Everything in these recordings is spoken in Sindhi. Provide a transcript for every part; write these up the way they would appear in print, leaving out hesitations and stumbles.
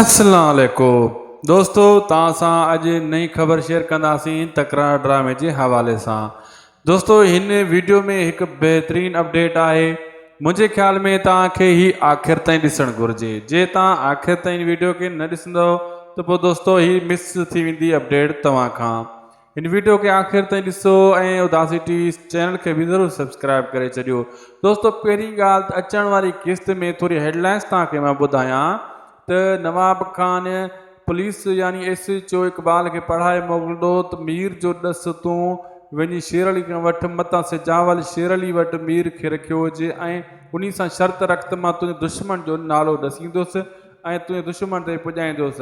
السلام عليڪم دوستو توهان سان اڄ نئين خبر شيئر ڪنداسين تڪرار ڊرامي جي حوالي سان دوستو هن ويڊيو ۾ هڪ بهترين اپڊيٽ آهي منهنجي خيال ۾ توهان کي هي آخر تائين ڏسڻ گهرجي جي توهان آخر تائين ويڊيو کي نه ڏسندو ته پوء دوستو هي مس ٿي ويندي اپڊيٽ توهان کان هن ويڊيو کي آخر تائين ڏسو ۽ اداسي ٽي وي چينل کي به ضرور سبسڪرائب ڪري ڇڏيو دوستو پهرين ڳالهه ته اچڻ واري قسط ۾ ٿوري هيڊلائنس توهان کي مان ٻڌايان ته نواب خان پوليس يعني ايس ايچ او اقبال کي پڙهائي موڪليندو ته مير جو ڏس تون وڃي شير علي کان وٺ متان سجاول شير علي وٽ مير کي رکيو هجي ۽ انهي سان شرط رک ته مان تنهنجي دشمن جو نالو ڏسيندس ۽ تنهنجي دشمن تائين پڄائيندس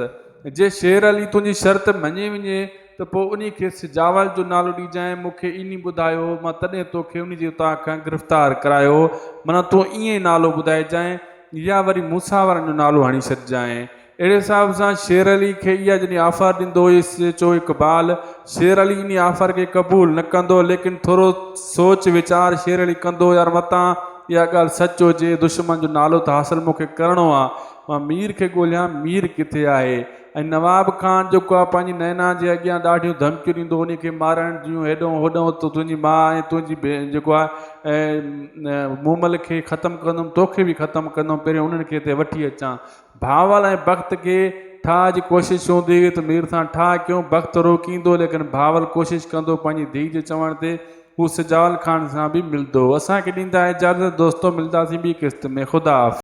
جي شير علي تنهنجي شرط مڃي وڃي ته پوء انهي کي سجاول جو نالو ڏجانء، مون کي انهي ٻڌايو هو، مان تڏهن توکي انهي جي اتان کان گرفتار ڪرايو هو، معنيٰ تون ائين ئي نالو ٻڌائجانء يا وري موسيٰ وارن جو نالو هڻي ڇڏجانء. اهڙي حساب سان شير علي کي اها جڏهن آفر ڏيندو S H O Iqbal, Sher Ali انهي آفر کي قبول نه ڪندو، ليڪن ٿورو سوچ ويچار شير علي ڪندو، يار متان اها ڳالهه سچ هجي، دشمن جو نالو ته حاصل مون کي ڪرڻو آ، مان مير کي ڳولهيان، مير ڪٿي آهي؟ ۽ نواب خان جيڪو آ پنهنجي نينا جي اڳيان ڏاڍيون ڌمڪيون ڏيندو انهي کي مارڻ جون هيڏئون هوڏئون ته تنهنجي ماء ۽ تنهنجي جيڪو آ مومل کي ختم ڪندم توکي به ختم ڪندم پهريون انهن کي هتي وٺي اچان بھاول ۽ بخت کي ٺاهه جي ڪوشش هوندي هئي ته مير سان ٺاهه ڪيون بخت روڪيندو ليڪن بھاول ڪوشش ڪندو پنهنجي ڌيء جي چوڻ تي هو سجاول خان سان به ملندو اسان کي ڏيندا اجازت دوستو ملداسين ٻي قسط ۾ خدا حافظ.